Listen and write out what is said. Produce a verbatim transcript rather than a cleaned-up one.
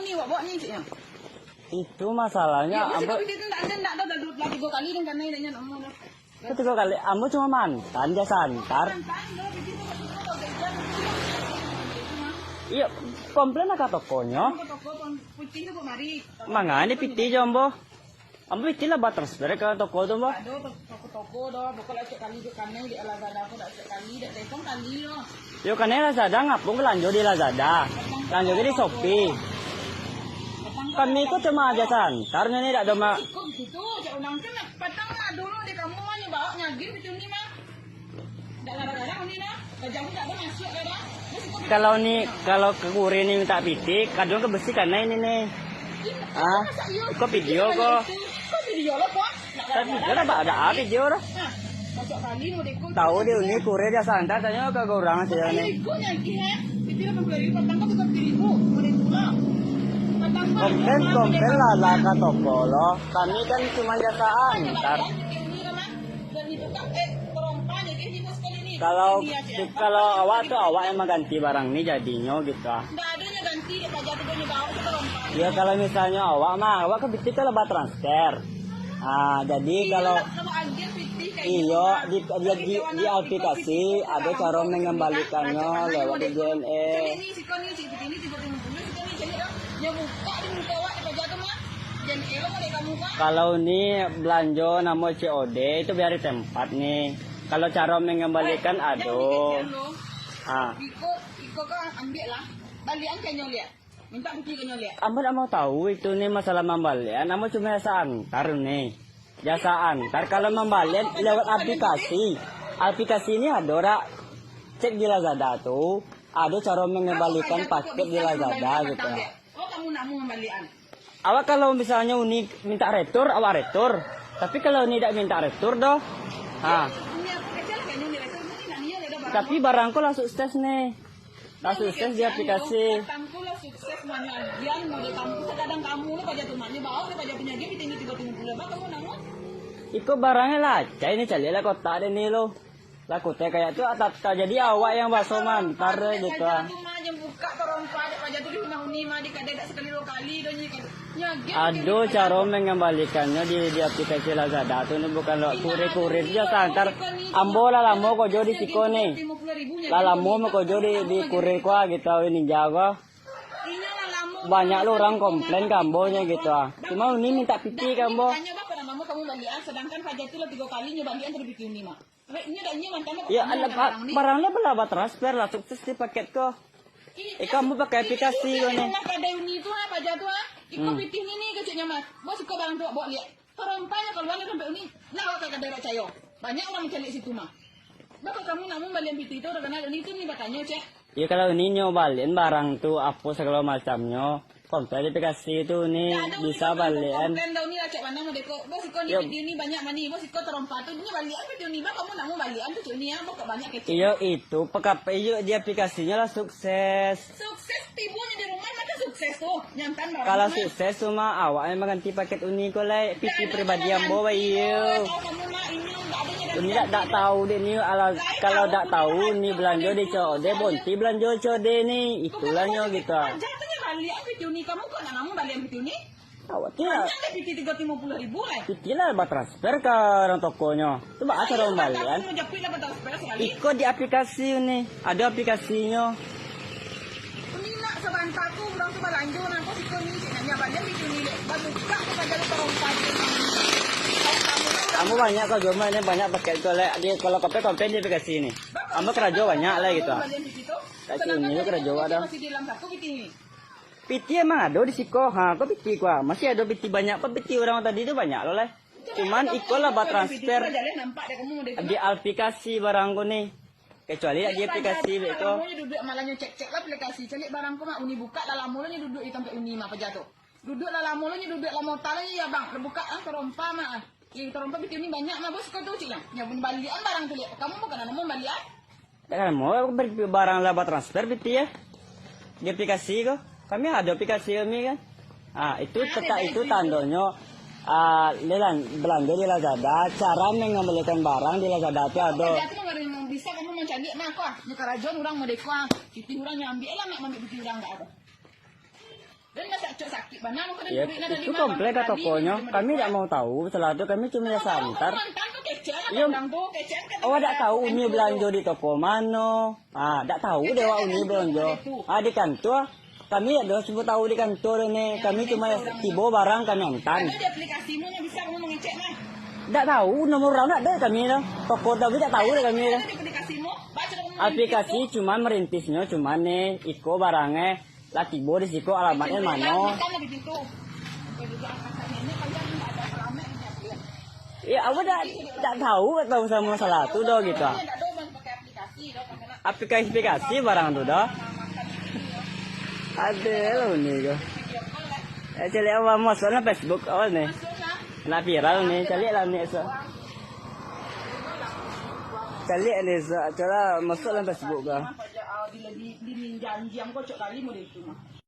Ni, wak bawa ni, cik, ya. Itu masalahnya, ya, ambo itu ndak ada, ndak ada, dah, dah tiga kali dan kanai dah nyo nama dah. Itu tiga kali, ambo cuma mantan jasa antar. Mantan, dah, begitu, begitu, kau gajian, begitu, begitu, mah. Iyo, komplain lah ka tokonyo. Ke toko, pun putih tu, kok mari. Mangani pitih jo ambo. Ambo pitih lah batransfer ka toko tu, ambo. Ado to-, toko-toko doh, pokok lah cek kali dek kanai, dek Lazada ko dak cek kali, dek Telkom kali doh. Yo, kanai Lazada, ngapo balanjo di Lazada? Balanjo di Shopee. Kami ko cuma jasa antar ni, dak ado ma- Iko gitu, cak urang tu nak patang lah dulu di kamu mah, nyo bawa nyagin gitu ni mah. Dak gara-gara ni nah, kerja aku dak ada masuk ya dah. Terus iko Kalau ni, kalau kurir ni minta pitih, kadang ke besi kanai ni ni. Ah, iko video ko. Kau video lo kok. Tapi video lah, ada ah video lah. Nah, masuk kali mau deko. Tahu dia ni kurir dia santai, tanya ke orang sih ni. Iko nyagi ha. Itu lapan puluh ribu, patang kau tiga puluh ribu, mau deko lah. Patang kau Komplain, komplain lah, lah ka toko lo. Kami kan cuma jasa antar. Kalau, kalau awak tu, awak yang mengganti barang ni jadinyo gitu ah. Ndak ado nyo ganti, dek paja tu nyo bawa tu kalau. Ya, kalau misalnyo awak mah, awak kan pitih kan lah batransfer. Ah, jadi kalau, iyo, di, di, di, di aplikasi ado caro mengembalikannya lewat di J N E. Caliak ni, siko ni, cik, pitih ni tigo ratus limo puluh, siko ni, caliak dah. Nyo buka di muko awak, dek paja tu mah. J N E lo, dek kamu mah. Kalau ni belanjo namo C O D, itu biar di tempat ni. Kalau caro mengembalikan, ado. Ah. Iko, iko kau ambiak lah. Balian ka nyo liak. Minta bukti ka nyo liak. Ambo dak mau tahu itu ni masalah mambalian. Ambo cuma jasa antar ni. Jasa antar kalau mambalian lewat aplikasi. Aplikasi ni ado dak? Cek di Lazada tu. Ado caro mengembalikan paket di Lazada gitu. Oh, kamu nak mau mambalian? Awak kalau misalnyo uni minta retur, awak retur. Tapi kalau uni dak minta retur doh. Ha. Uni aku kecil lah, uni retur, uni nak niat ada barang. Tapi barang ko lah sukses ni. Lah sukses di aplikasi. Patang ko lah sukses, mano agian, mau di kampus, kadang kamu lah paja tu, mano bawa lah paja tu nyagi, pitih ni tigo ratus limo puluh, bah, kamu namo? Iko barangnyo lah, cai ni caliak lah kotak dek ni lo. Lah kotak kayak tu, ah, tak, tak jadi awak yang baso mantar dek gitu ah. Paja tu mah, jan buka tarompa dek paja tu di rumah uni mah, di kadai dak sakali duo kali doh nyo. Ado caro mengembalikannya di, di aplikasi Lazada tu, ni bukan lewat kurir-kurir je, santar. Ambo lah lamo kojo di siko ni. Lah lamo mah kojo di, di kurir ko, gitu, Ninja ko. Banyak lo urang komplain ka ambo nyo gitu ah. Cuma uni minta pitih ka ambo. Sedangkan paja tu lah tigo kali nyo balian tadi pitih uni mah. Iyo, alah, barang lah bala batransfer lah, sukses di paket ko. Eh, kamu pakai aplikasi ko ni. Rumah kadai uni tu ha, paja tu ha. Iko pitih ni ni keceknyo mah. Bos iko barang tu bawa liak. Tarompa nyo kaluar dari dompet uni. Lah awak ka kadai dak cayo. Banyak urang mancaliak situ mah. Bah, kok kamu nak mambalian pitih tu, dak kanai uni tu ni batanyo, cek. Iyo, kalau uni nyo balian barang tu, apo sagalo macamnyo. Kontak di aplikasi tu ni bisa balian. Kontak dau ni lah, cek mano mah deko. Bos, iko ni video ni banyak mani. Bos, iko tarompa tu. Ni balian video ni, bah, kamu nak mau balian tu, cek ni, ah, bos, kok banyak kecek. Iyo, itu pekape iyo di aplikasinya lah sukses. Sukses tibo ni di rumah, macam sukses tu. Nyantan barang. Kalau sukses tu mah, awak yang mengganti paket uni ko lai. Pitih pribadi ambo, bah, iyo. Uni dak, dak tahu dek ni, alah, kalau dak tahu ni belanjo di C O D, bonti belanjo C O D ni. Itulah nyo gitu ah. Jatuhnya balian video ni, kamu kok nak namun balian video ni? Awak tu lah. Banyak deh pitih tigo ratus limo puluh ribu lah. Pitih lah batransfer ka urang tokonyo. Tu baa caro mambalian? Iko di aplikasi ni. Ado aplikasinyo. Uni nak sabanta tu, urang tu balanjo, nangko siko ni, cik nanya, balian di siko ni, lek. Babuka tu sajo di tarompa tu. Ambo banyak ko, cuma ni banyak pakai tu, lek. Di, kalau komplain, komplain di aplikasi ni. Ambo karajo banyak lah gitu. Balian di situ. Sedangkan uni tu karajo awak dah. Masih di dalam satu pitih ni. Pitih emang ado di siko. Ha, ko pitih ko ah. Masih ado pitih banyak. Ko pitih urang tadi tu banyak lo lah. Cuman iko lah batransfer di aplikasi barang ko ni. Kecuali lah di aplikasi beko. Lamonyo duduak, malah nyo cek-cek lah aplikasi. Caliak barang ko mak uni buka, lah lamo lah nyo duduak di tampek uni mah paja tu. Duduak lah lamo lah nyo duduak, lah mota lah nyo ya bang. Lah buka ah, tarompa mah ah. Eh, tarompa video ni banyak mah bos ko tu cik lah. Nyo balian barang tu liak. Kamu bukan nak namo balian? Dak kan mau barang lah batransfer pitih ya. Di aplikasi ko. Kami ado aplikasi kami kan. Ah, itu tetap itu tandonyo, ah, lelang belanjo di Lazada, cara mengembalikan barang di Lazada tu ado. Jadi aku mah bisa kamu mancaliak mah ko ah. Nyo karajo urang mode ko ah. Pitih urang nyo ambiak lah, nak ambiak pitih urang dak ado. Dan masak Ya, itu komplain ka tokonyo. Kami dak mau tahu masalah tu, kami cuma biasa antar. Iyo. Awak dak tahu Uni balanjo di toko mano. Ah, dak tahu deh awak Uni balanjo. Ah, di kantua. Kami dak doh cubo tahu di kantua ni. Kami cuma tibo barang kami antan. Ada di aplikasimu yang bisa kamu mengecek, nah. Dak tahu, nomor urang dak ado kami tu. Toko tapi dak tahu deh kami tu. Ada di aplikasimu, baca nomor. Aplikasi cuma merintisnyo, cuma ni, iko barang eh. Lah tibo di siko alamatnyo mano. Iyo, awak dak, dak tahu, dak tahu samo masalah tu doh gitu. Aplikasi-aplikasi barang tu doh. Ado lah ni ko. Eh, caliak awak masuak lah Facebook awak ni. Lah viral ni, caliak lah ni esok. Caliak ni esok, coba masuak lah Facebook ko. Di, di, di janji yang kocok kali model itu mah.